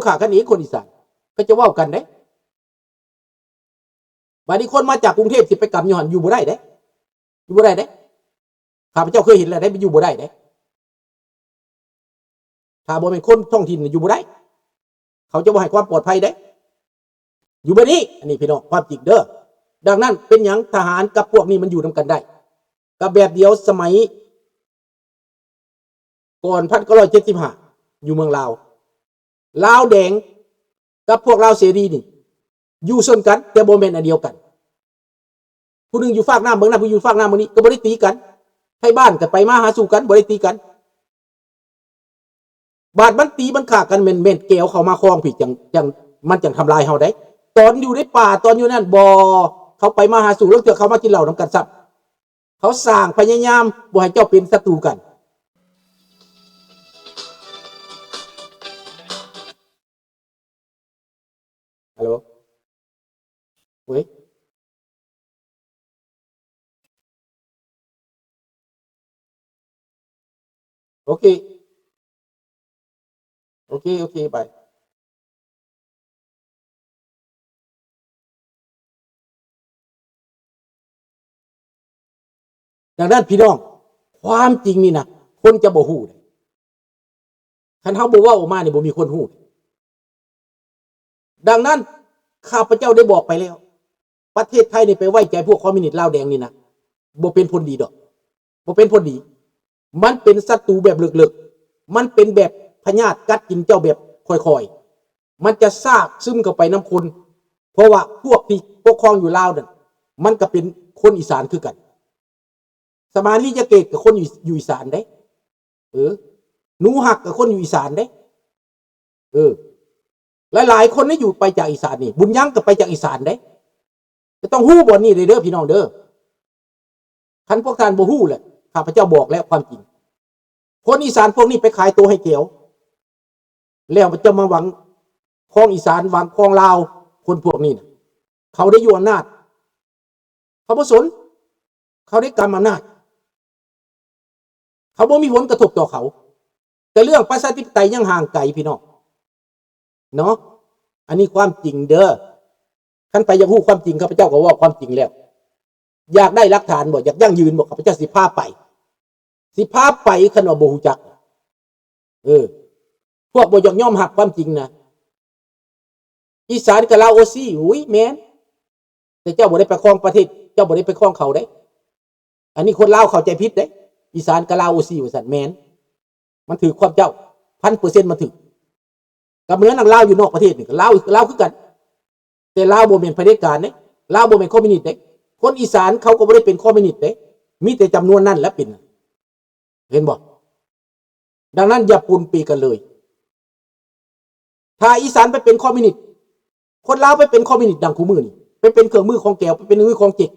ຂ້າກັນເອງ ຄົນອີສານ ເຂົາເຈົ້າເວົ້າກັນເດ້. ບາດນີ້ຄົນມາຈາກກຸງເທບຊິໄປກຳຢູ່ຫັ້ນ ຢູ່ບໍ່ໄດ້ເດ້ ຢູ່ບໍ່ໄດ້ເດ້. ຂ້າພະເຈົ້າເຄີຍເຫັນແລ້ວເດ້ ຢູ່ບໍ່ໄດ້ເດ້. ຖ້າບໍ່ແມ່ນຄົນທ້ອງຖິ່ນຢູ່ບໍ່ໄດ້ ເຂົາຈະບໍ່ໃຫ້ຄວາມປອດໄພເດ້ ຢູ່ແບບນີ້. ອັນນີ້ພີ່ນ້ອງ ຄວາມຈິງເດີ້. ດັ່ງນັ້ນເປັນຫຍັງທະຫານກັບພວກນີ້ມັນຢູ່ນຳກັນໄດ້? ກໍແບບດຽວສະໄໝກ່ອນພັນເກົ້າຮ້ອຍເຈັດສິບຫ້າ ຢູ່ເມືອງລາວ ລາວແດງກັບພວກລາວເສລີນີ້ ຢູ່ຊົນກັນ ແຕ່ບໍ່ແມ່ນອັນດຽວກັນ. ຜູ້ໜຶ່ງຢູ່ຟາກນ້ຳເບື້ອງນັ້ນ ຜູ້ຢູ່ຟາກນ້ຳເບື້ອງນີ້ ກໍບໍ່ໄດ້ຕີກັນ. ໄທບ້ານກໍໄປມາຫາສູ່ກັນ ບໍ່ໄດ້ຕີກັນ. ບາດມັນຕີມັນຂ້າກັນ ແມ່ນ ແມ່ນແກວເຂົ້າມາຄອງພີ້ ຈັ່ງ ຈັ່ງ ມັນຈັ່ງທຳລາຍເຮົາໄດ໋. ຕອນຢູ່ໃນປ່າ ຕອນຢູ່ນັ້ນບໍ່ ເຂົາໄປມາຫາສູ່ ລາງເທື່ອເຂົາມາກິນເຫຼົ້ານຳກັນຊ້ຳ. ເຂົາສ້າງພະຍາຍາມບໍ່ໃຫ້ເຈົ້າເປັນສັດຕູກັນ. ຮັລໂຫຼ ເວີຍ ໂອເຄ ໂອເຄ ໂອເຄ ບາຍ. ດັ່ງນັ້ນພີ່ນ້ອງ ຄວາມຈິງນີ້ນະ ຄົນຈະບໍ່ຮູ້ເດ້. ຄັນເຮົາບໍ່ເວົ້າອອກມານີ້ ບໍ່ມີຄົນຮູ້. ດັ່ງນັ້ນ ຂ້າພະເຈົ້າໄດ້ບອກໄປແລ້ວ ປະເທດໄທນີ້ໄປໄວ້ໃຈພວກຄອມມິວນິດລາວແດງນີ້ນະ ບໍ່ເປັນຜົນດີດອກ ບໍ່ເປັນຜົນດີ. ມັນເປັນສັດຕູແບບເລິກໆ ມັນເປັນແບບພະຍາດກັດກິນເຈົ້າແບບຄ່ອຍໆ ມັນຈະຊາກຊຶມເຂົ້າໄປນຳຄົນ ເພາະວ່າພວກທີ່ປົກຄອງຢູ່ລາວນັ້ນ ມັນກໍເປັນຄົນອີສານຄືກັນ. ສະມາລີ ຍະເກດ ກໍຄົນຢູ່ ຢູ່ອີສານເດ້. ເອີ ໜູຮັກ ກໍຄົນຢູ່ອີສານເດ້. ເອີ ຫຼາຍໆຄົນນີ້ຢູ່ ໄປຈາກອີສານນີ້. ບຸນຍັງ ກໍໄປຈາກອີສານເດ້. ຈະຕ້ອງຮູ້ບ່ອນນີ້ເດີ ເດີ ພີ່ນ້ອງເດີ. ຄັນພວກທ່ານບໍ່ຮູ້ແຫຼະ ຂ້າພະເຈົ້າບອກແລ້ວຄວາມຈິງ. ຄົນອີສານພວກນີ້ໄປຂາຍໂຕໃຫ້ແກວ ແລ້ວເຈົ້າມາຫວັງຄອງອີສານ ຫວັງຄອງລາວ. ຄົນພວກນີ້ນະ ເຂົາໄດ້ຢູ່ອຳນາດ ເຂົາບໍ່ສົນ ເຂົາໄດ້ກຳອຳນາດ ເຂົາບໍ່ມີຜົນກະທົບຕໍ່ເຂົາ. ແຕ່ເລື່ອງປະຊາທິປະໄຕຍັງຫ່າງໄກພີ່ນ້ອງເນາະ. ອັນນີ້ຄວາມຈິງເດີ. ຄັນໃຜຢາກຮູ້ຄວາມຈິງ ຂ້າພະເຈົ້າກໍເວົ້າຄວາມຈິງແລ້ວ. ຢາກໄດ້ຫຼັກຖານບໍ່? ຢາກຢັ້ງຢືນບໍ່? ຂ້າພະເຈົ້າຊິພາໄປ ຊິພາໄປ ຄັນວ່າບໍ່ຮູ້ຈັກ. ເອີ ພວກບໍ່ຢາກຍອມຮັບຄວາມຈິງນະ. ອີສານກັບລາວໂອຊີ ອຸ້ຍ ແມ່ນ ແຕ່ເຈົ້າບໍ່ໄດ້ໄປຄອງປະເທດ ເຈົ້າບໍ່ໄດ້ໄປຄອງເຂົາເດ້. ອັນນີ້ຄົນລາວເຂົ້າໃຈຜິດເດ້ ອີສານກັບລາວໂອຊີວ່າຊັ້ນ. ແມ່ນ ມັນຖືກຄວາມເຈົ້າ ພັນເປີເຊັນ ມັນຖືກ. ກໍເໝືອນນຳລາວຢູ່ນອກປະເທດນີ້ ກໍລາວ ລາວຄືກັນ ແຕ່ລາວບໍ່ແມ່ນຜະເດັດການເດ້ ລາວບໍ່ແມ່ນຄອມມິວນິດເດ້. ຄົນອີສານເຂົາກໍບໍ່ໄດ້ເປັນຄອມມິວນິດເດ້ ມີແຕ່ຈຳນວນນັ້ນແຫຼະເປັນ. ເຫັນບໍ່? ດັ່ງນັ້ນຢ່າປົນເປກັນເລີຍ. ຖ້າອີສານໄປເປັນຄອມມິວນິດ ຄົນລາວໄປເປັນຄອມມິວນິດດັ່ງຄູ່ມື້ນີ້ ໄປເປັນເຄື່ອງມືຂອງແກວ ໄປເປັນມືຂອງເຈັກ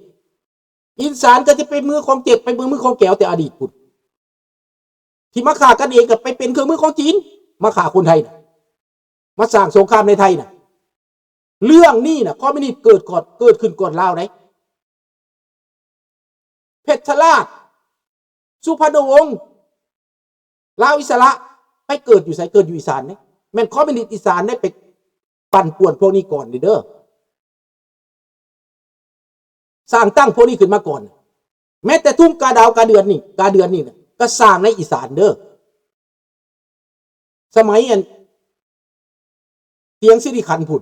ອີສານກໍຈະເປັນມືຂອງເຈັກ ໄປເປັນມືຂອງແກວແຕ່ອະດີດພຸ້ນ. ທີ່ມາຂ້າກັນເອງກໍໄປເປັນເຄື່ອງມືຂອງຈີນ ມາຂ້າຄົນໄທນະ ມາສ້າງສົງຄາມໃນໄທນະ. ເລື່ອງນີ້ນະ ຄອມມິວນິດເກີດກ່ອນ ເກີດຂຶ້ນກ່ອນລາວໃດ໋. ເພັດຊະລາດ ສຸພັນນະວົງ ລາວອິດສະຫຼະ ໄປເກີດຢູ່ໃສ? ເກີດຢູ່ອີສານເດ້. ແມ່ນຄອມມິວນິດອີສານໄດ້ໄປປັ່ນປ່ວນພວກນີ້ກ່ອນເດີ. ສ້າງຕັ້ງພວກນີ້ຂຶ້ນມາກ່ອນ. ແມ້ແຕ່ທຸງກາດາວກາເດືອນນີ້ ກາເດືອນນີ້ນະ ກໍສ້າງໃນອີສານເດີ. ສະໄໝອັນຕຽງສິລິຂັນພຸ້ນ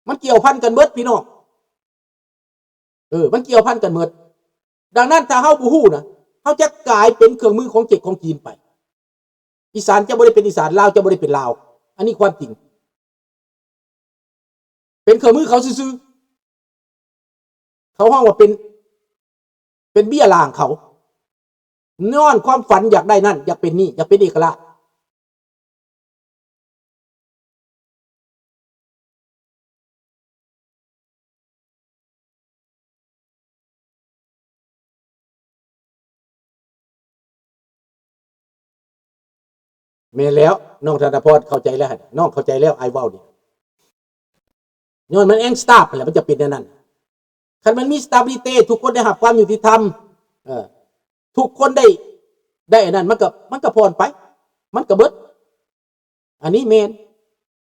ມັນກ່ຽວພັນກັນເບິດພີ່ນ້ອງ. ເອີ ມັນກ່ຽວພັນກັນເບິດ. ດັ່ງນັ້ນ ຖ້າເຮົາບໍ່ຮູ້ນະ ເຮົາຈະກາຍເປັນເຄື່ອງມືຂອງເຈັກຂອງຈີນໄປ. ອີສານຈະບໍ່ໄດ້ເປັນອີສານ ລາວຈະບໍ່ໄດ້ເປັນລາວ. ອັນນີ້ຄວາມຈິງ. ເປັນເຄື່ອງມືເຂົາຊື່ໆ. ເຂົາຮ້ອງວ່າເປັນ ເປັນເບ້ຍລ່າງເຂົາ. ຍ້ອນຄວາມຝັນຢາກໄດ້ນັ້ນ ຢາກເປັນນີ້ ຢາກເປັນເອກະລາດ. ແມ່ນແລ້ວ ນ້ອງທະນະພອນເຂົ້າໃຈແລ້ວຫັ້ນ ນ້ອງເຂົ້າໃຈແລ້ວ ອ້າຍເວົ້ານີ້ ຍ້ອນມັນແອງສະຕາບຫັ້ນແຫຼະ ມັນຈະເປັນແນວນັ້ນ. ຄັນມັນມີສະຕາບິລິເຕ ທຸກຄົນໄດ້ຮັບຄວາມຍຸຕິທຳ ເອີ ທຸກຄົນໄດ້ ໄດ້ອັນນັ້ນ ມັນກໍ ມັນກໍຜ່ອນໄປ ມັນກໍເບິດ. ອັນນີ້ແມ່ນ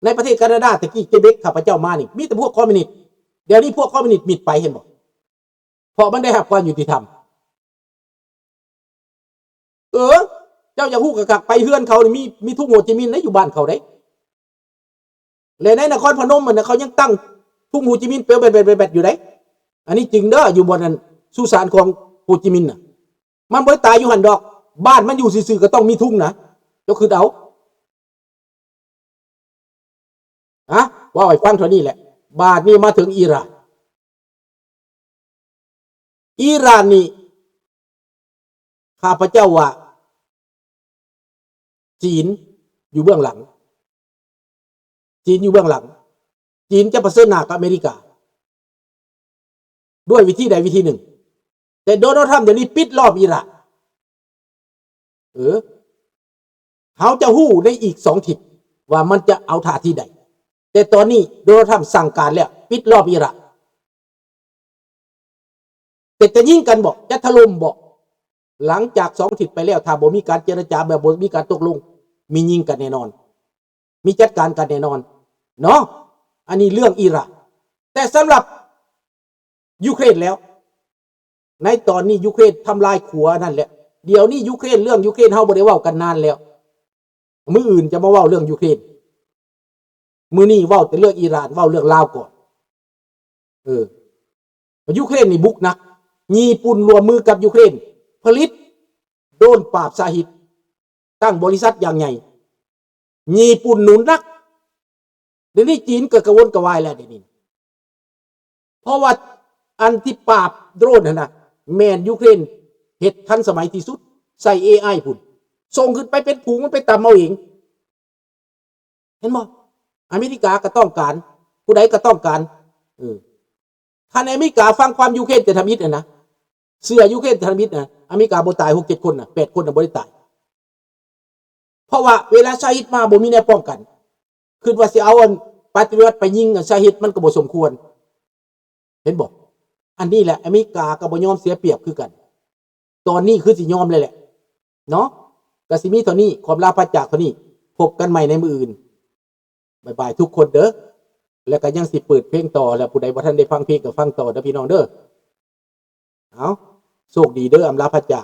ໃນປະເທດການາດາ ແຕ່ກີ້ເຄເບັກ ຂ້າພະເຈົ້າມານີ້ ມີແຕ່ພວກຄອມມິວນິດ. ດຽວນີ້ພວກຄອມມິວນິດມິດໄປ ເຫັນບໍ່? ເພາະມັນໄດ້ຮັບຄວາມຍຸຕິທຳ. ເອີ ເຈົ້າຢາກຮູ້ຄັກໆ ໄປເຮືອນເຂົານີ້ ມີ ມີທຸງໂຮຈິມິນໃດ໋ ຢູ່ບ້ານເຂົາໃດ໋. ແລະ ໃນນະຄອນພະນົມຫັ້ນນະ ເຂົາຍັງຕັ້ງທຸງໂຮຈິມິນເປັນແບດໆໆໆຢູ່ໃດ໋. ອັນນີ້ຈິງເດີ ຢູ່ບ່ອນອັນສຸສານຂອງໂຮຈິມິນນະ. ມັນບໍ່ໄດ້ຕາຍຢູ່ຫັ້ນດອກ. ບ້ານມັນຢູ່ຊື່ໆ ກໍຕ້ອງມີທຸງນະ. ເຈົ້າຄິດເອົາ. ອະ ເວົ້າໃຫ້ຟັງເທົ່ານີ້ແຫຼະ. ບາດນີ້ມາເຖິງອີຣານ. ອີຣານນີ້ ຂ້າພະເຈົ້າວ່າ ຈີນຢູ່ເບື້ອງຫຼັງ. ຈີນຢູ່ເບື້ອງຫຼັງ. ຈີນຈະປະເຊີນໜ້າກັບອາເມລິກາ ດ້ວຍວິທີໃດວິທີໜຶ່ງ. ແຕ່ໂດນັລ ທຣຳ ດຽວນີ້ປິດລ້ອມອີຣານ. ເອີ ເຮົາຈະຮູ້ໃນອີກສອງທິດວ່າມັນຈະເອົາທ່າທີໃດ. ແຕ່ຕອນນີ້ໂດນັລ ທຣຳ ສັ່ງການແລ້ວ ປິດລ້ອມອີຣານ. ແຕ່ຈະຍິງກັນບໍ? ຈະຖະຫຼົ່ມບໍ? ຫຼັງຈາກສອງທິດໄປແລ້ວ ຖ້າບໍ່ມີການເຈລະຈາ ແບບບໍ່ມີການຕົກລົງ ມີຍິງກັນແນ່ນອນ. ມີຈັດການກັນແນ່ນອນເນາະ. ອັນນີ້ເລື່ອງອີຣານ. ແຕ່ສຳລັບຢູເຄຣນແລ້ວ ໃນຕອນນີ້ຢູເຄຣນທຳລາຍຂົວນັ້ນແຫຼະ. ດຽວນີ້ຢູເຄຣນ ເລື່ອງຢູເຄຣນເຮົາບໍ່ໄດ້ເວົ້າກັນນານແລ້ວ. ມື້ອື່ນຈະມາເວົ້າເລື່ອງຢູເຄຣນ. ມື້ນີ້ເວົ້າແຕ່ເລື່ອງອີຣານ ເວົ້າເລື່ອງລາວກ່ອນ. ເອີ ຢູເຄຣນນີ້ບຸກໜັກ. ຍີ່ປຸ່ນຮ່ວມມືກັບຢູເຄຣນ ຜະລິດໂດຣນປາບຊາຮິດ ຕັ້ງບໍລິສັດຢ່າງໃຫຍ່. ຍີ່ປຸ່ນໜູນໜັກ. ດຽວນີ້ຈີນກໍກະວົນກະວາຍແລ້ວດຽວນີ້. ເພາະວ່າອັນທີ່ປາບໂດຣນຫັ້ນນະ ແມ່ນຢູເຄຣນເຮັດທັນສະໄໝທີ່ສຸດ ໃສ່ເອໄອພຸ້ນ. ສົ່ງຂຶ້ນໄປເປັນຝູງ ມັນໄປຕຳເອົາເອງ. ເຫັນບໍ່? ອາເມລິກາກໍຕ້ອງການ ຜູ້ໃດກໍຕ້ອງການ. ເອີ ຄັນອາເມລິກາຟັງຄວາມຢູເຄຣນແຕ່ທຳອິດຫັ້ນນະ ເຊື່ອຢູເຄຣນແຕ່ທຳອິດນະ ອາເມລິກາບໍ່ຕາຍຫົກເຈັດຄົນນະ ແປດຄົນນະບໍ່ໄດ້ຕາຍ. ເພາະວ່າເວລາຊາຮິດມາບໍ່ມີແນວປ້ອງກັນ ຄິດວ່າຊິເອົາອັນປາຕຣິອອດໄປຍິງອັນຊາຣິດ ມັນກໍບໍ່ສົມຄວນ. ເຫັນບໍ່? ອັນນີ້ແຫຼະ ອາເມລິກາກໍບໍ່ຍອມເສຍປຽບຄືກັນ. ຕອນນີ້ຄືຊິຍອມແລ້ວແຫຼະເນາະ. ກໍຊິມີເທົ່ານີ້ ຂໍອຳລາພາຈາກເທົ່ານີ້. ພົບກັນໃໝ່ໃນມື້ອື່ນ. ບາຍບາຍທຸກຄົນເດີ. ແລ້ວກໍຍັງຊິເປີດເພງຕໍ່ ແລ້ວຜູ້ໃດບໍ່ທັນໄດ້ຟັງເພງກໍຟັງຕໍ່ເດີພີ່ນ້ອງເດີ. ເອົາ ໂຊກດີເດີ ອຳລາພາຈາກ.